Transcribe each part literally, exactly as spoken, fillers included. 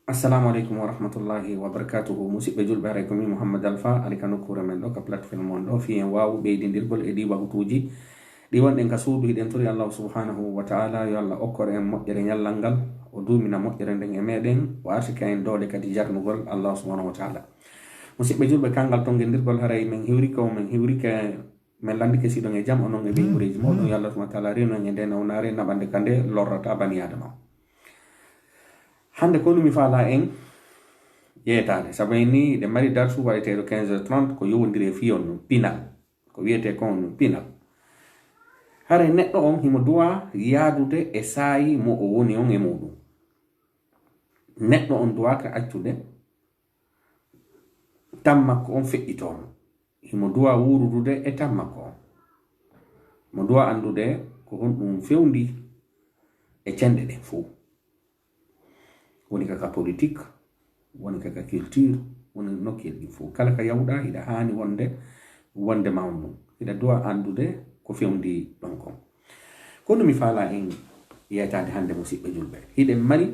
Assalamu aleykum wa rahmatullahi wa barakatuhu. Musidɓe julɓe, haray ko min Mouhammad Alpha, ari ka nokkuure men ɗo, ka plateforme mon ɗo, fii en waawu ɓeydindirgol e ɗii waktuuji ɗi wonɗen ka suudu. Hiɗen tori Allahu subhanahu wa ta'ala, yo Allah okkor en moƴƴere ñallal ngal, o duumina moƴƴere nden e meɗen, o arsika en doole kadi jarnugol Allahu subhanahu wa ta'ala. Musidɓe julɓe, kanngal tonngirdirgol, haray men hiwrike on, men hiwrike, men lanndike si hiɗon e jam, onon e ɓeynguureeji mooɗon, yo Allah subhanahu wa ta'ala reenu en e ndee nawnaare naɓande ka nde lorrata bani Aadama. Hannde ko honɗun mi faalaa en yeetaade, sabu en nii hiɗen mari darsu waɗeteeɗo quinze heures trente, ko yowondiri e fii on pinal, ko wiyetee kon pinal. Haray neɗɗo on himo duwaa yaadude e saayi mo o woni on e muuɗun. Neɗɗo on duwaaka accude tan makko on feƴƴitoo mo. Himo duwaa wuurudude e tan makko on. Himo duwaa anndude ko honɗun fewndii e cenɗe ɗen fow. Woni ka ka politique, woni ka ka culture, woni nokkeeli ɗin fow. Kala ka yawuɗaa, hiɗa haani wonde, wonde ma on ɗun. Hiɗa duwaa anndude ko fewndii ɗon kon. Ko honɗun mi faalaa en yeetaade hannde, musidɓe julɓe? Hiɗen mari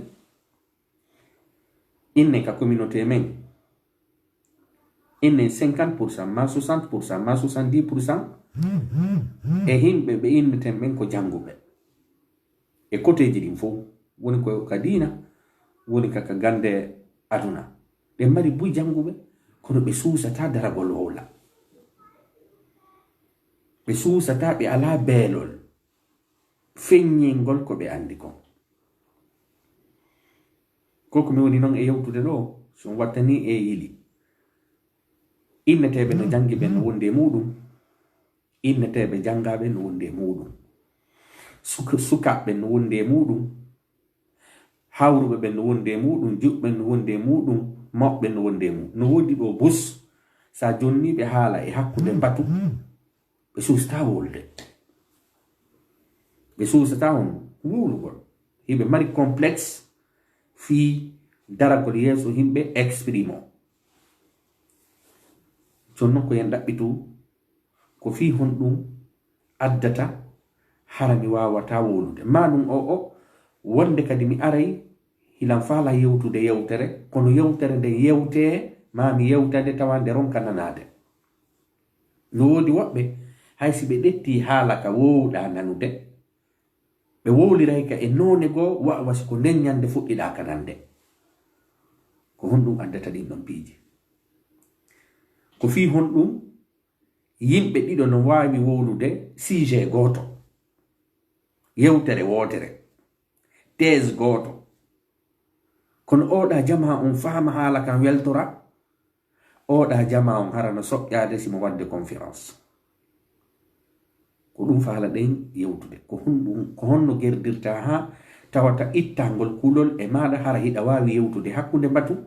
innen ka communauté men, innen cinquante pour cent, maa soixante pour cent, maa soixante-dix pour cent e yimɓe ɓe inneten ɓen ko jannguɓe. E koteeji ɗin fow, woni ko ka diina, woni ka, ka gannde aduna. Ɓe mari buy jannguɓe, kono ɓe suusataa daragol wowla. Ɓe suusataa, ɓe alaa beelol feññingol ko ɓe anndi kon. Ko ko mi woni non e yewtude ɗoo, si on wattanii e yili. Inneteeɓe no janngi ɓen no wondi e muuɗun, inneteeɓe janngaaɓe no wondi e muuɗun, suka-, sukaaɓe ɓen no wondi e muuɗun, hawruɓe ɓen no wondi e muuɗun, juɓɓe ɓen no wondi e muuɗun, mawɓe ɓen no wondi e muuɗun. No woodi ɗoo bus, si a jonnii ɓe haala e hakkunde mbatu, ɓe suusataa wowlude. Ɓe suusataa on wowlugol. Hiɓe mari complexe fii daragol yeeso yimɓe, exprimo. Jooni non ko en ɗaɓɓitu, ko fii honɗun addata hara mi waawataa wowlude? Maa ɗun o, o, wonde kadi mi aray hilan faalaa yewtude yewtere, kono yewtere nden yewtee, maa mi yewta nde tawa nde ronka nanaade. No woodi woɓɓe, hay si ɓe ƴettii haala ka woowuɗaa nanude, ɓe wowliray ka e noone goo, wa, wa si ko nden ñannde fuɗɗiɗaa ka nande. Ko honɗun addata ɗin ɗon piiji? Ko fii honɗun yimɓe ɗiɗo no waawi wowlude sujet gooto, yewtere wootere, thèse gooto, kono ooɗaa jamaa on faama haala kan weltora, ooɗaa jamaa on hara no soƴƴaade si mo waɗde conférence? Ko ɗun faalaɗen yewtude. Ko honɗun, ko honno gerdirtaa haa tawata ittangol kulol e maaɗa hara hiɗa waawi yewtude hakkunde mbatu?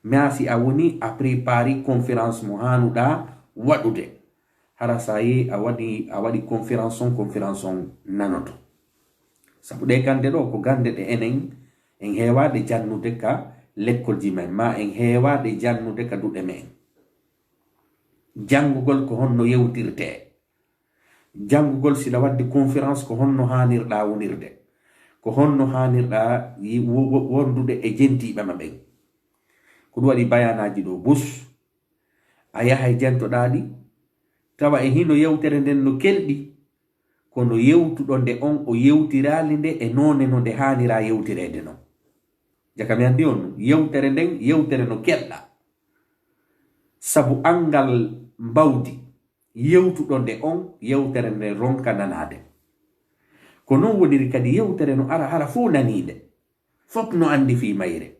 Maa si a woni a prépari conférence mo haanuɗaa waɗude. Hara si a yehi a waɗi, a waɗi conférence on, conférence on nanoto. Sabu ɗee gannde ɗoo ko gannde ɗe enen en heewaa ɗe jannude ka lekkolji men, maa en heewaa ɗe jannude ka duɗe men. Janngugol ko honno yewtirtee. Janngugol si hiɗa waɗde conférence ko honno haanirɗaa wonirde. Ko honno haanirɗaa yi-, wo-, wo-, wondude e jentiiɓe ma ɓen. Ko ɗun waɗi bayaanaaji ɗoo bus. A yahay jentoɗaa ɗi, tawa e hino yewtere nden no kelɗi, kono yewtuɗo nde on, o yewtiraali nde e noone no nde haaniraa yewtireede non. Jaka mi anndi on, yewtere nden, yewtere no kelɗaa. Sabu anngal mbawdi, yewtuɗo nde on, yewtere nden ronka nanaade. Ko non woniri kadi yewtere no ara hara fow nanii nde. Fow no anndi fii mayre.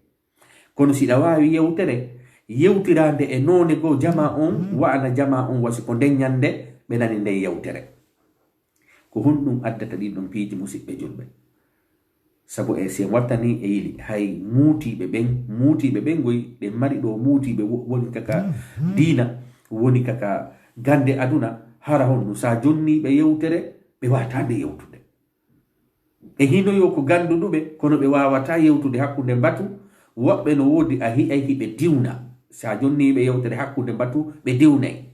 Kono si hiɗa waawi yewtere, yewtiraa nde e noone goo jamaa on, wa'ana jamaa on wa si ko nden ñannde ɓe nani nden yewtere. Ko honɗun addata ɗin ɗon piiji, musidɓe julɓe? Sabu e si en wattanii e yili, hay muutiiɓe ɓen, muutiiɓe ɓen goy, ɗen mari ɗoo muutiiɓe wo-, woni ka ka diina, woni ka ka gannde aduna, hara honɗun, si a jonnii ɓe yewtere, ɓe waawataa nde yewtude. E hino yo ko gannduɗuɓe, kono ɓe waawataa yewtude hakkunde mbatu. Woɓɓe no woodi a hi'ay hiɓe diwna. Si a jonnii ɓe yewtere hakkunde mbatu, ɓe diwnay.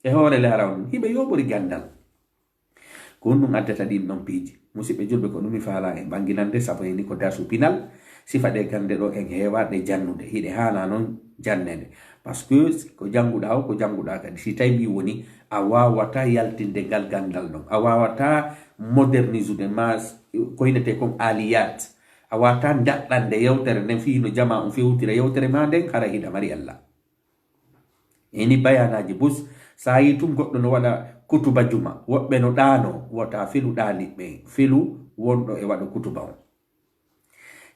E hoore laara on, hiɓe yooɓori ganndal. Ko honɗun addata ɗin ɗon piiji? Musidɓe julɓe, ko ɗun mi faalaa en ɓannginande, sabu en ni ko darsu pinal. Sifa ɗe gannde ɗo en heewaa ɗe jannude, hiɗe haanaa noon jannede. Parce que ko jannguɗaa o, ko jannguɗaa kadi, si tawi mbi woni, a waawataa yaltinde ngal ganndal ɗon, a waawataa modernisude ma s-, ko inetee kon aliyat, a waawataa daɗɗande yewtere nden fii no jamaa on fewtira yewtere maa nden, hara hiɗa mari ella. Eni bayaanaaji bus, so a yii tun goɗɗo no waɗa kutuba juma, woɓɓe no ɗaanoo, wota felu ɗaaniiɓe ɓen, felu wonɗo e waɗo kutuba on.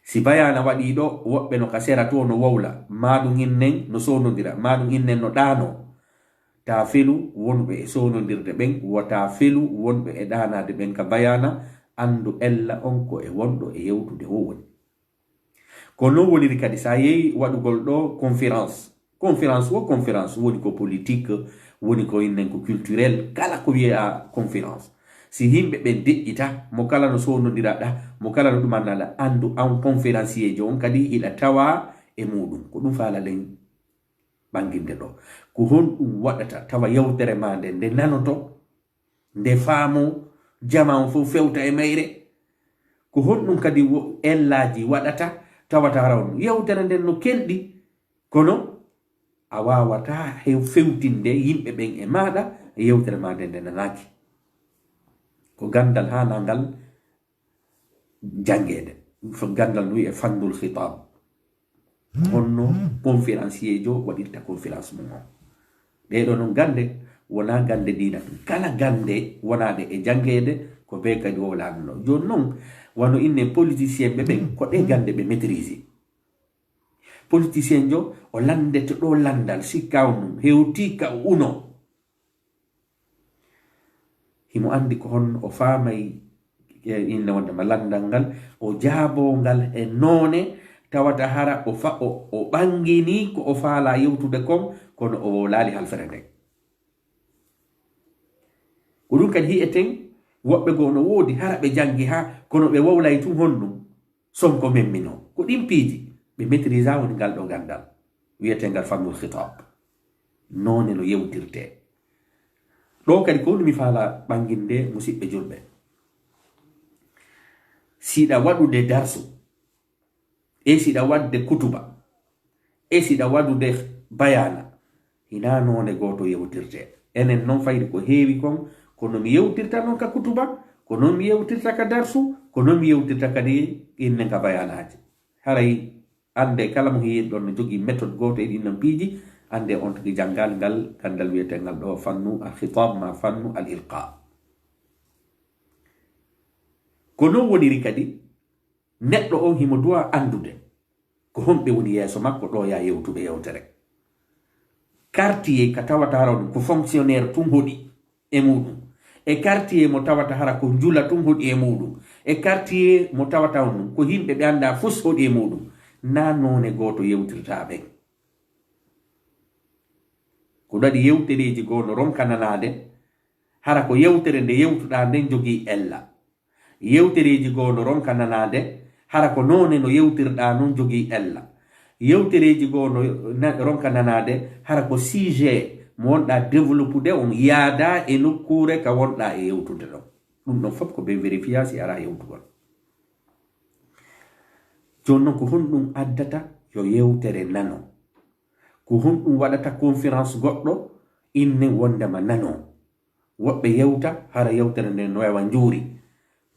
Si bayaana waɗii ɗo, woɓɓe no ka sera too no wowla, maa ɗum innen no soonondira, maa ɗum innen no ɗaanoo. Taa felu wonɓe e soonondirde ɓen, wota felu wonɓe e ɗaanaade ɓen ka bayaana, anndu ella on ko e wonɗo e yewtude o woni. Ko non woniri kadi so a yehi waɗugol ɗo conférence. Conférence wo conférence, woni ko politique, woni ko innen ko culturel, kala ko wiyaa conférence. Si yimɓe ɓen deƴƴita, mo kala no soonondira ɗa, mo kala no ɗumanna ɗa, anndu an conférencier jo on kadi hiɗa tawa e muɗum. Ko ɗum faalalen ɓanginde ɗo. Ko honɗum waɗata tawa yewtere maa nde, nde nanoto, nde faamoo, jamaa on fof fewta e mayre? Ko honɗum kadi wo-, ellaaji waɗata tawata hara on yewtere nden no kelɗi, kono a waawataa hew-, fewtinde yimɓe ɓen e maaɗa, yewtere maa nden nde nanaaki? Ko ganndal haanaa ngal janngeede. F-, ganndal no wi'e fannul khitaab. Honno conférencier jo waɗirta conférence mum on. Ɗee ɗoo non gannde wonaa gannde diina tun. Kala gannde wonaaɗe e janngeede, ko bee kadi wowlaanoo. Jooni non, wano innen politicien ɓe ɓen, ko ɗee gannde ɓe maîtriser. Politicien jo, o lanndete ɗoo lanndal, sikka o mum, hewtii ka o uno. Himo anndi ko honno o faamay, e, inne wonde ma lanndal ngal, o jaaboo ngal e noone tawata hara o fa-, o, o ɓanginii ko o faalaa yewtude kon, kono o wowlaali halfere nden. Ko ɗum kadi hi'eten, woɓɓe goo no woodi hara ɓe janngi haa, kono ɓe wowlay tun honɗum. Sonko memminoo. Ko ɗin piiji ɓe maîtrisa woni ngal ɗoo ganndal wiyeteengal fannul khitaab. Noone no yewtirtee. Ɗoo kadi ko mi faala ɓanginde musiɓɓe julɓe. Siɗa waɗude darsu, e siɗa waɗde kutuba, e siɗa waɗude bayaana, hinaa noone gooto yewtirtee. Enen non fayde ko heewi kon, ko no mi yewtirta non ka kutuba, ko non mi yewtirta ka darsu, ko non mi yewtirta kadi innen ka bayaanaaji. Haray annde kala mo heewi ɗon no jogii méthode gooto e ɗin non piiji, annde on tigi janngaali ngal ganndal wiyeteengal ɗoo fannu al khitaab maa fannu al ilqaa. Ko non woniri kadi, neɗɗo on himo duwa anndude ko honɓe woni yeeso makko ɗoo yaa yewtuɓe yewtere. Quartier ka tawata hara on ko fonctionnaire tun hoɗi e muɗum, e quartier mo tawata hara ko njula tun hoɗi e muɗum, e quartier mo tawata on ko yimɓe ɓe anndaa fus hoɗi e muɗum, naa noone gooto yewtirta ɓen. Ko ɗaɗi yewtereeji goo no ronka nanaade, hara ko yewtere nde yewtuɗaa nden jogii ella. Yewtereeji goo no ronka nanaade, hara ko noone no yewtirɗaa non jogii ella. Yewtereeji goo no na-, ronka nanaade, hara ko sujet mo wonɗaa développude on yaadaa e nokkuure ka wonɗaa e yewtude ɗon. Ɗum ɗon fof ko ɓe vérifiya si araa yewtugol. Jooni non ko honɗum addata yo yewtere nano? Ko honɗum waɗata conférence goɗɗo inne wondema nano? Woɓɓe yewta hara yewtere nden no wawa njuuri.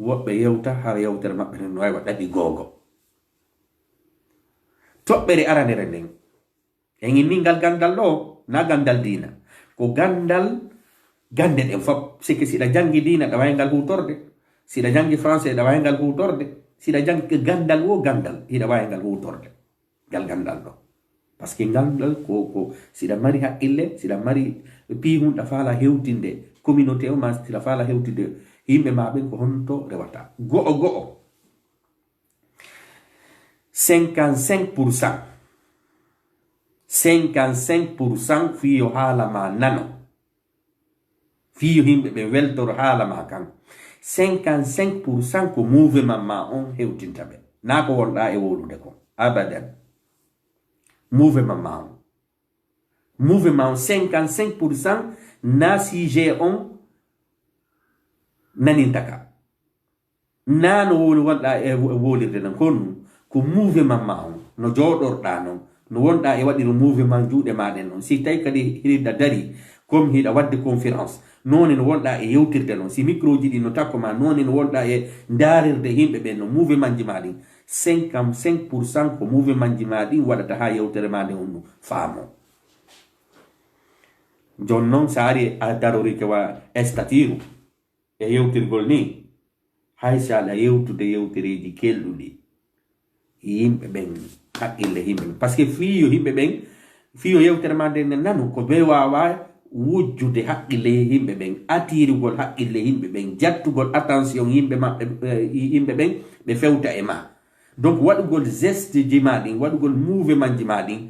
Woɓɓe yewta hara yewtere maɓɓe nden no wawa ɗaɓi googo. Toɓɓere aranere nden, en inni ngal ganndal ɗo, na ganndal diina. Ko ganndal gannde ɗen fof. Sike siɗa janngi diina, ɗa wawi ngal huutorde. Siɗa janngi français, ɗa wawi ngal huutorde. Siɗa janngi ganndal wo ganndal, hiɗa wawi ngal huutorde. Ngal ganndal ɗo. Parce que ngal, ngal ko, ko siɗa mari haqqille, siɗa mari piihun ɗa faala hewtinde communauté o, ma siɗa faala hewtinde yimɓe ma ɓen, ko honto rewata. Go'o go'o. Cinquante-cinq pour cent. Cinquante-cinq pour cent fii yo haala ma nano. Fii yo yimɓe ɓe weltoro haala ma kan. Cinquante-cinq pour cent ko mouvement ma on hewtinta ɓe. Naa ko wonɗaa e wowlude kon. Abadan. Mouvement ma on. Mouvement on cinquante-cinq pour cent na sujet on naninta ka. Naa no wowli wonɗaa e wo-, wowlirde non. Ko ɗum, Ko mouvement ma on, no jooɗorɗaa non, no wonɗaa e waɗiro mouvement juuɗe maa ɗen non. Si tawi kadi hiɗa dari, comme hiɗa waɗde conférence, noone no wonɗaa e yewtirde non. Si micro ji ɗin no takko ma, noone no wonɗaa e ndaarirde yimɓe ɓen non, mouvement ji maa ɗin, cinquante-cinq pour cent ko mouvement ji maa ɗin waɗata haa yewtere maa nden on no faamoo. Jooni non, so ari a darorike wa statut e yewtirgol ni, hay so aɗa yewtude yewtereeji kelɗuɗi, yimɓe ɓen, haqqille yimɓe ɓen. Parce que fii yo yimɓe ɓen, fii yo yewtere maa nden nano, ko ɓe waawa wujjude haqqille yimɓe ɓen, attirugol haqqille yimɓe ɓen, jattugol attention yimɓe maɓɓe, eh, yimɓe ɓen, ɓe fewta e maa. Donc, waɗugol geste ji maa ɗin, waɗugol mouvement ji maa ɗin,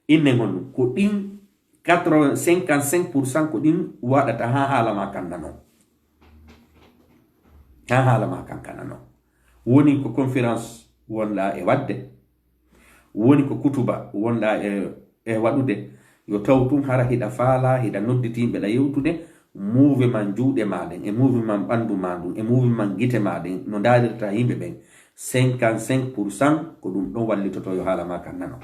inne ngon ko ɗin quatre-vingts, cinquante-cinq pour cent ko ɗin waɗata haa haala maa kan nano. Haa haala maa kan ka nano. Woni ko conférence wonɗaa e waɗde, woni ko kutuba wonɗaa e, e waɗude, yo taw tun hara hiɗa faalaa, hiɗa nodditi yimɓe ɗa yewtude, mouvement juuɗe maa ɗen, e mouvement ɓanndu maa ndun, e mouvement gite maa ɗen, no ndaarirta yimɓe ɓen, cinquante-cinq pour cent ko ɗum ɗon wallitoto yo haala maa kan nano.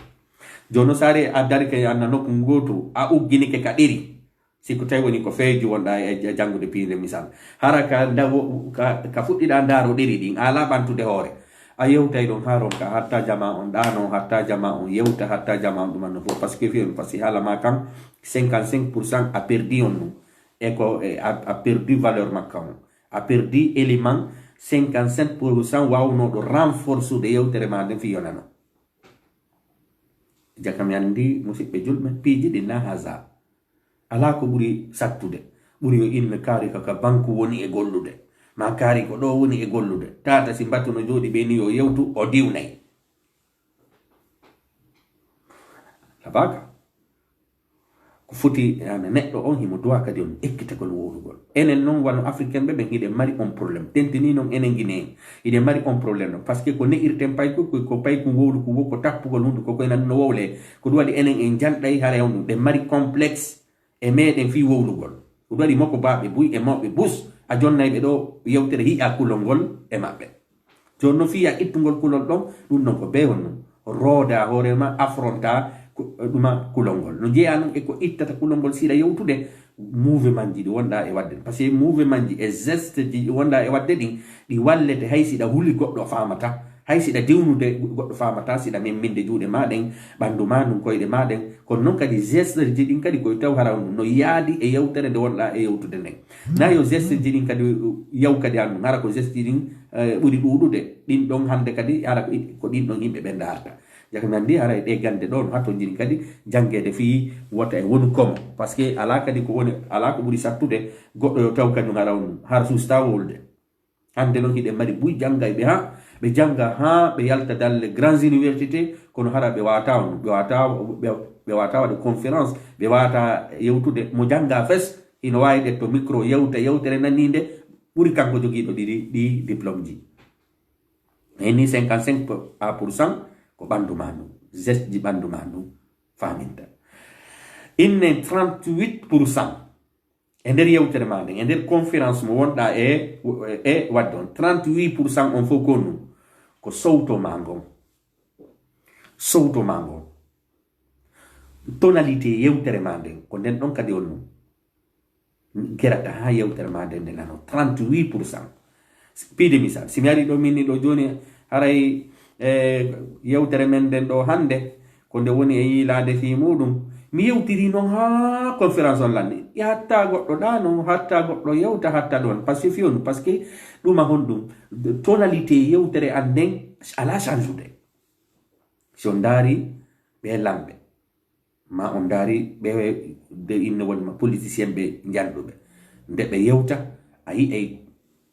Jooni non, so ari a darike a nokku ngootu, a ugginike ka ɗeri, si ko tawi woni ko feeji wonɗaa e, e janngude piinde misal. Hara ka nda-, wo-, ka, ka fuɗɗiɗaa ndaaroɗeri ɗin, a alaa ɓantude hoore. A yewtay ɗon haa ronka, hatta jama on ɗaano, hatta jama on yewta, hatta jama on ɗuman no fof. Parce que fiyon, parce que haala maa kan, cinquante-cinq pour cent a perdi on ɗum. E ko, e a, a perdi valeur makka on. A perdi élément cinquante-cinq pour cent waawnooɗo renforcer de yewtere maa nden fii yo nano. Jaka mi anndi, musidɓe julɓe, piiji ɗin na hasard. Alaa ko ɓuri sattude. Ɓuri yo inne kaari ka, ka banku woni e gollude. Ma kaari ko ɗo woni e gollude. Tata si mbatu no jooɗi ɓe ni yo yewtu, o diwnay. Labaka. Ko foti, yani, neɗɗo on himo duwa kadi on ekkitagol wowlugol. Enen non wano Africain ɓe, ɓen hiɗen mari on problème. Tentini non enen Guinéen, hiɗen mari on problème non. Parce que ko ne'irten payku, ko, ko payku wowluku wo, ko tappugol hunduko, ko enen no wowle. Ko ɗum waɗi enen en janɗay haray on ɗum. Ɗen mari complexe e meɗen fii wowlugol. Ko ɗum waɗi moko baaɓe buy e mawɓe bus, a jonnay ɓe ɗo yewtere hi'a kulol ngol e maɓɓe. Jooni no fiya ittugol kulol ɗon, ɗum ɗon ko bee honno. Rooda hoore ma, affronta ku-, ɗuma kulol ngol. No jeyaa non e ko ittata kulol ngol siɗa yewtude, mouvement ji ɗi wonɗaa e waɗde. Parce que mouvement ji e geste ji ɗi wonɗaa e waɗde ɗin, ɗi wallete hay siɗa huli goɗɗo faamata, hay siɗa diwnude goɗɗo faamata, siɗa memminde juuɗe maa ɗen, ɓanndu maa ndun, koyɗe maa ɗen. Kono non kadi geste ji ɗin kadi koye taw hara no yaadi e yewtere nde wonɗaa e yewtude nden. Na yo geste ji ɗin kadi yaw kadi an, hara ko geste ji ɗin, eh, ɓuri ɗuuɗude. Ɗin ɗon hannde kadi hara ko i-, ko ɗin ɗon yimɓe ɓe ndaarta. Jaka mi anndi hara e ɗe gannde ɗo no hattonjini kadi janngeede fii wota e wonu komo. Parce que alaa kadi ko woni, alaa ko ɓuri sattude goɗɗo yo taw kañum hara on, hara suustaa wowlude. Hannde non hiɗen mari buy janngayɓe haa ɓe jannga haa ɓe yalta dans les grandes universités, kono hara ɓe waawataa on, ɓe waawataa, ɓe, ɓe waawataa waɗde conférence, ɓe waawataa yewtude. Mo jannga fes, ina waawi ɗetto micro, yewta yewtere naniinde, ɓuri kanko jogiiɗo ɗiɗi, ɗi diplôme ji. Heen ni cinquante-cinq pour cent ko ɓanndu maa ndu, geste ji ɓanndu maa ndu faaminta. Inne trente-huit pour cent e nder yewtere maa nden, e nder conférence mo wonɗaa e, e waɗde on, trente-huit pour cent on fof ko nu, ko sowto maa ngon. Sowto maa ngon. Tonalité yewtere maa nden, ko nden ɗon kadi on nu. Gerata haa yewtere maa nden nde nano, trente-huit pour cent. Piide misal, si mi ari ɗo min ni ɗo jooni, haray, eh, yewtere men nden ɗo hannde, ko nde woni e yiilaade fii muuɗum. Mi yewtiri non haa conférence on lanni. Hatta goɗɗo ɗaano, hatta goɗɗo yewta, hatta ɗon. Parce que fiyon, parce que ɗuma honɗum, tonalité yewtere an nden alaa change ude. Si on ndaari ɓe lamɓe, ma on ndaari ɓe de inne woni ma politicien ɓe njanɗuɓe. Nde ɓe yewta, a yi'ay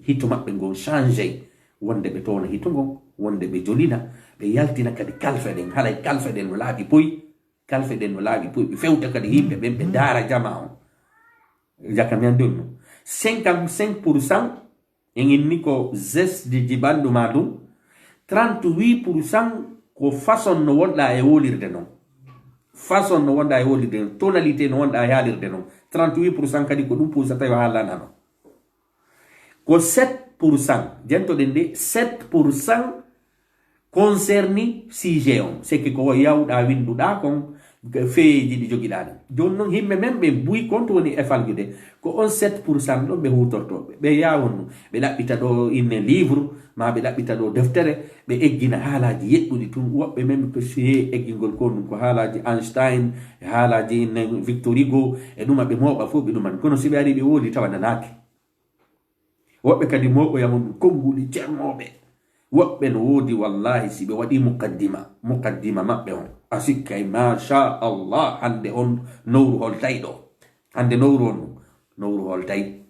hito maɓɓe ngon changey. Wonde ɓe towna hito ngon, wonde ɓe jolina, ɓe yaltina kadi kalfe ɗen. Haray kalfe ɗen no laaɓi poy, kalfe ɗen no laaɓi poy. Ɓe fewta kadi yimɓe ɓen, ɓe ndaara jama on. Jaka mi anndi on no. Cinquante-cinq pour cent en inni ko geste ji ɓanndu maa ɗum. Trente-huit pour cent ko façon no wonɗaa e wolirde non. Façon no wonɗaa e wolirde non. Tonalité no wonɗaa e haalirde non. Trente-huit pour cent kadi ko ɗum puusata yo haalana non. Ko sept pour cent, jentoɗen de, sept pour cent concerni sujet on, seke ko yawɗa winduɗa kon, feeji ɗi jogiɗa ɗin. Jooni non, yimɓe men ɓen buy kon to woni e faljude, ko on sept pour cent ɗon ɓe hutorto. Ɓe yaha honno? Ɓe ɗaɓɓita ɗo inne livre, ma ɓe ɗaɓɓita ɗo deftere, ɓe eggina haalaaji yeɗɗuɗi tun. Woɓɓe men ko sujet eggingol ko ɗum ko haalaaji Einstein, e haalaaji inne Victor Hugo, e ɗuma ɓe mooɓa fof ɓe ɗuman. Kono si ɓe ari ɓe woodi tawa nanaaki. Woɓɓe kadi mooɓoya mun ɗum konnguɗi ceernooɓe. Woɓɓe no woodi wallahi si ɓe waɗi muqaddima, muqaddima maɓɓe on, a sikkay, masha Allah, hannde on nowru holtay ɗo. Hannde nowru on ɗum, nowru holtay.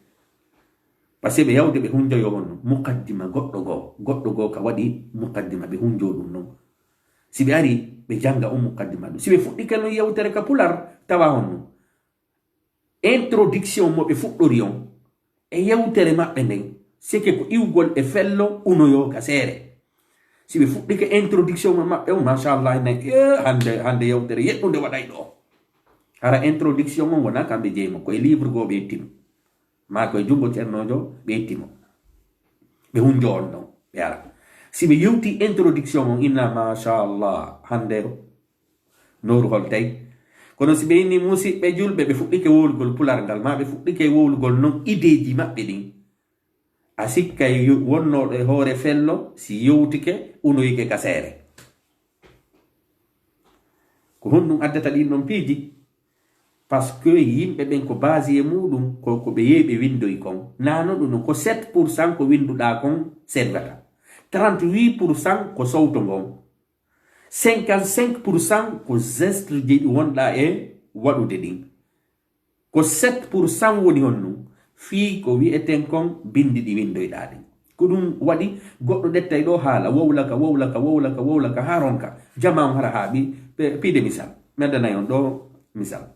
Parce que ɓe yawde ɓe hunjoyo on ɗum, muqaddima goɗɗo goo, goɗɗo goo ka waɗi muqaddima ɓe hunjo ɗum non. Si ɓe ari, ɓe jannga on muqaddima ɗum. Si ɓe fuɗɗike non yewtere ka pular, tawa on ɗum. Introduction mo ɓe fuɗɗori on e yewtere maɓɓe nden, seke ko iwgol e fello unoyo ka seere. Si ɓe fuɗɗike introduction mo maɓɓe on, machallah, ne, eh, hannde, hannde yewtere yeɗɗunde waɗay ɗo. Hara introduction on wona kamɓe jeymo, koye livre goo ɓe ittimo. Ma koye junngo ceernoojo ɓe ittimo. Ɓe hunjo on ɗon, ɓe ara. Si ɓe yewti introduction on, inna, machallah, hannde nowru holtay. Kono si ɓe inni musiɓɓe julɓe, ɓe fuɗɗike wowlugol pular ngal, ma ɓe fuɗɗike wowlugol non ideeji maɓɓe ɗin, a sikkay yo-, wonnooɗo e hoore fello, si yewtike, unoyike ka seere. Ko honɗum addata ɗin ɗon piiji? Parce que yimɓe ɓen ko base e muɗum, ko, ko ɓe yehi ɓe windoyi kon. Nano ɗum non, ko sept pour cent ko winduɗa kon servata. Trente-huit pour cent ko sowto ngon. Cinquante-cinq pour cent ko geste ji ɗi wonɗa e waɗude ɗin. Ko sept pour cent woni honɗum? Fii ko wi'eten kon bindi ɗi windoyɗa ɗin. Ko ɗum waɗi goɗɗo ɗettay ɗo haala, wowla ka, wowla ka, wowla ka, wowla ka, haa ronka. Jama on hara haaɓi, pe-, piide misal. Mi addanay on ɗo misal.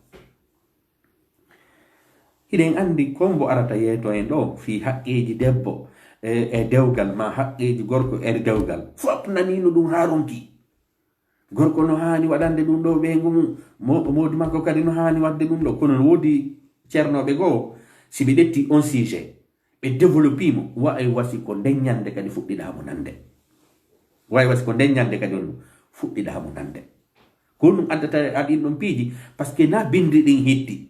Hiɗen anndi ko mbo arata yeeto en ɗo fii haqqeeji debbo e, e dewgal, ma haqqeeji gorko e dewgal. Fof naniino ɗum haa ronki. Gorko no haani waɗande ɗum ɗo ɓeyngu mum, mo-, moodi makko kadi no haani waɗde ɗum ɗo. Kono no woodi ceernooɓe goo, si ɓe ƴetti on sujet, ɓe développii mo, waay wasi ko nden ñannde kadi fuɗɗiɗaa mo nande. Waay wasi ko nden ñannde kadi on fuɗɗiɗaa mo nande. Ko ɗum addata aɗin ɗon piiji, parce que na binndi ɗin hitti.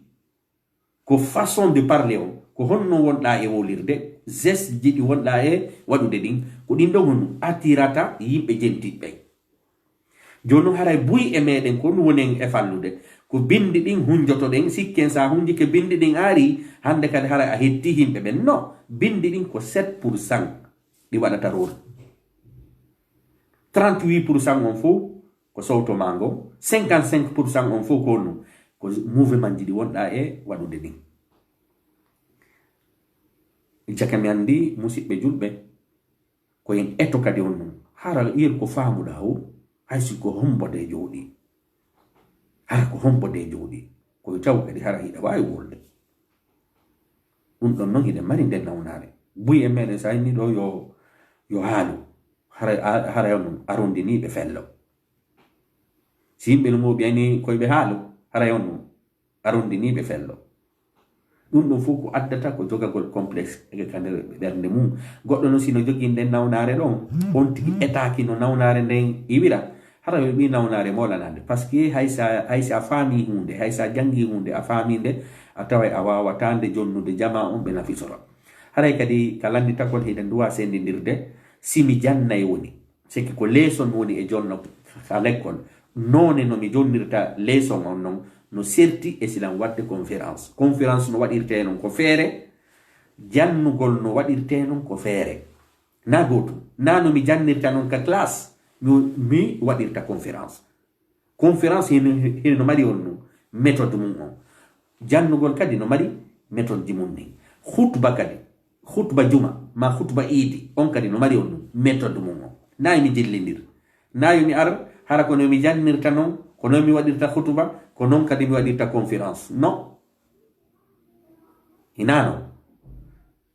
Ko façon de parler on, ko honno wonɗaa e wowlirde, geste ji ɗi wonɗaa e waɗude ɗin, ko ɗin ɗon honno attirata yimɓe jentiɓe. Jooni non haray buy e meɗen ko ɗum woni en e fallude. Ko binndi ɗin hunjotoɗen, sikken sa hunjike binndi ɗin aari, hannde kadi haray a hetti yimɓe ɓen. No, binndi ɗin ko sept pour cent ɗi waɗata rôle. Trente-huit pour cent on fof ko sowto ma ngo, cinquante-cinq pour cent on fof ko honno? Ko mouvement ji ɗi wonɗaa e waɗude ɗin. Jaka mi anndi, musiɓɓe julɓe, ko en eto kadi on non. Hara yel ko faamuɗaa o, hay si ko hombo de jooɗi. Hara ko hombo de jooɗi. Ko taw kadi hara hiɗa waawi wolde. Ɗum ɗon non hiɗen mari nden nawnaare. Buy e meɗen sa inni ɗo yo, yo haalu. Hara, a-, hara on non arondiniiɓe fello. Si yimɓe no mooɓi ani koye ɓe haalu, hara on non arondiniiɓe fello. Ɗum ɗum fof ko addata ko jogagol complexe e ka nder ɓernde mum. Goɗɗo noon si no jogii nden nawnaare ɗon, on tigi etaaki no nawnaare nden iwira, hara yo ɓii nawnaare moolanande. Parce que hay sa, hay sa faami huunde, hay sa janngi huunde, a faami nde, a taway a waawataa nde jonnude jamaa on ɓe nafisora. Haray kadi ka lannditagol hiɗen duwa senndindirde, si mi jannay woni. C'est que ko leeson woni e jonno ka lekkol. Noone no mi jonnirta leeson on non, no serti e silan waɗde conférence. Conférence no waɗirtee non ko feere, jannugol no waɗirtee non ko feere. Na gootum. Na no mi jannirta non ka classe, mi, mi waɗirta conférence. Conférence hino, hino mari on non méthode mum on. Jannugol kadi no mari méthode ji mum ni. Khutba kadi, khutba juma, ma khutba iidi, on kadi no mari on non méthode mum on. Na emi jillindir. Na yo mi ar, hara ko no mi jannirta non, ko non mi waɗirta khutba, ko non kadi mi waɗirta conférence. Non. Hinaa non.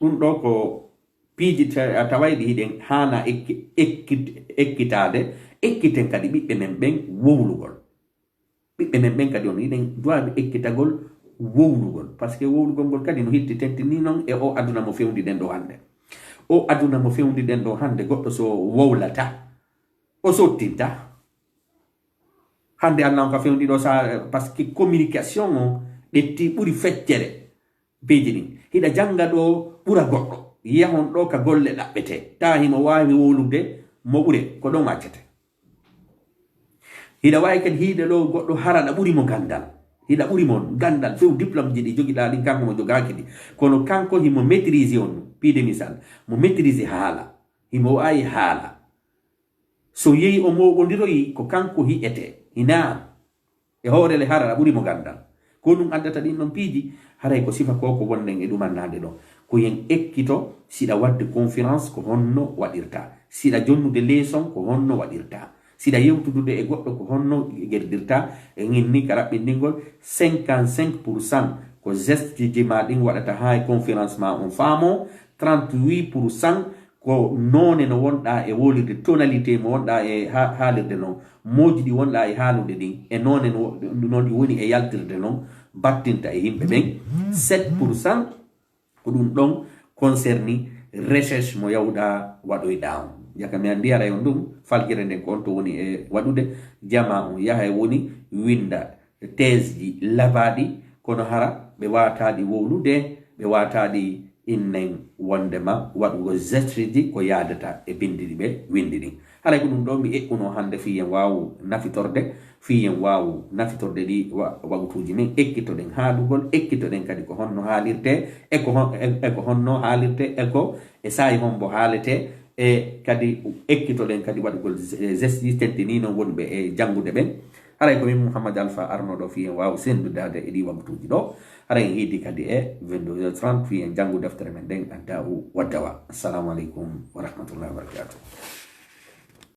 Ɗum ɗo ko piiji ta-, a taway ɗi hiɗen haana ekki-, ekkit-, ekkitaade, ekkiten kadi ɓiɓɓe men ɓen wowlugol. Ɓiɓɓe men ɓen kadi on hiɗen duwaaɓe ekkitagol wowlugol. Parce que wowlugol ngol kadi no hitti tentinii non e o aduna mo fewndiɗen ɗo hannde. O aduna mo fewndiɗen ɗo hannde, goɗɗo so wowlata, O sottinta. Hannde Allah on ka fewndi ɗo sa, parce que communication on ƴetti ɓuri feccere piiji ɗin. Hiɗa jannga ɗo ɓura goɗɗo. Yahon ɗo ka golle ɗaɓɓete. Ta himo waawi wowlude mo ɓure. Ko ɗon accete. Hiɗa waawi kadi hiide ɗo goɗɗo hara ɗa ɓuri mo gandal. Hiɗa ɓuri mo gandal few diplôme ji ɗi jogiɗa ɗin kanko mo jogaaki ɗi. Kono kanko himo maîtrise on. Piide misal. Mo maîtrise haala. Himo waawi haala. So yehi o mooɓondiroyi ko kanko hi'ete, hinaa e hoore le hara a ɓuri mo ganndal. Ko ɗum addata ɗin ɗon piiji, haray ko sifa ko ko wonɗen e ɗumannaade ɗo. Ko yen ekkito siɗa waɗde conférence ko honno waɗirta, siɗa jonnude leçon ko honno waɗirta, siɗa yewtudude e goɗɗo ko honno gerdirta, e ŋin ni ka raɓɓinɗingol cinquante-cinq pour cent ko geste ji ma ɗin waɗata haa e conférence ma on faamo, trente-huit pour cent ko noone no wonɗa e wolirde, tonalité mo wonɗa e ha- haalirde non, mooji ɗi wonɗa e haalude ɗin e noone no noon ɗi woni e yaltirde non battinta e yimɓe ɓen. Sept pour cent ko ɗum ɗon concerni recherche mo yawɗa waɗoyɗa on. Jaka mi anndi haray on ɗum faljere nden ko on to woni e waɗude, jama on yaha e woni winda thèse ji labaaɗi, kono hara ɓe waataɗi wowlude, ɓe waataɗi innen wondema waɗugol geste ji ko yaadata e bindi ɗi ɓe windi ɗin. Haray ko ɗum ɗo mi eɓɓuno hannde fii yen waawu nafitorde, fii yen waawu nafitorde ɗi wa- waqtuuji men, ekkitoɗen haalugol, ekkitoɗen kadi ko honno haalirte, e ko hon- e- e ko honno haalirte, e ko e saa'i hombo haalete, e kadi ekkitoɗen kadi waɗugol geste ji tentini non wonɓe e janngude ɓen. Haray ko min Mouhammad Alpha arnoɗo fii en waawu senndudaade e ɗi waqtuuji ɗo. Haray en hiidi kadi e vingt-deux heures trente fii en janngu deftere men nden Adda'u wa Dawa. Assalamu aleykum wa rahmatullahi wa barakatuh.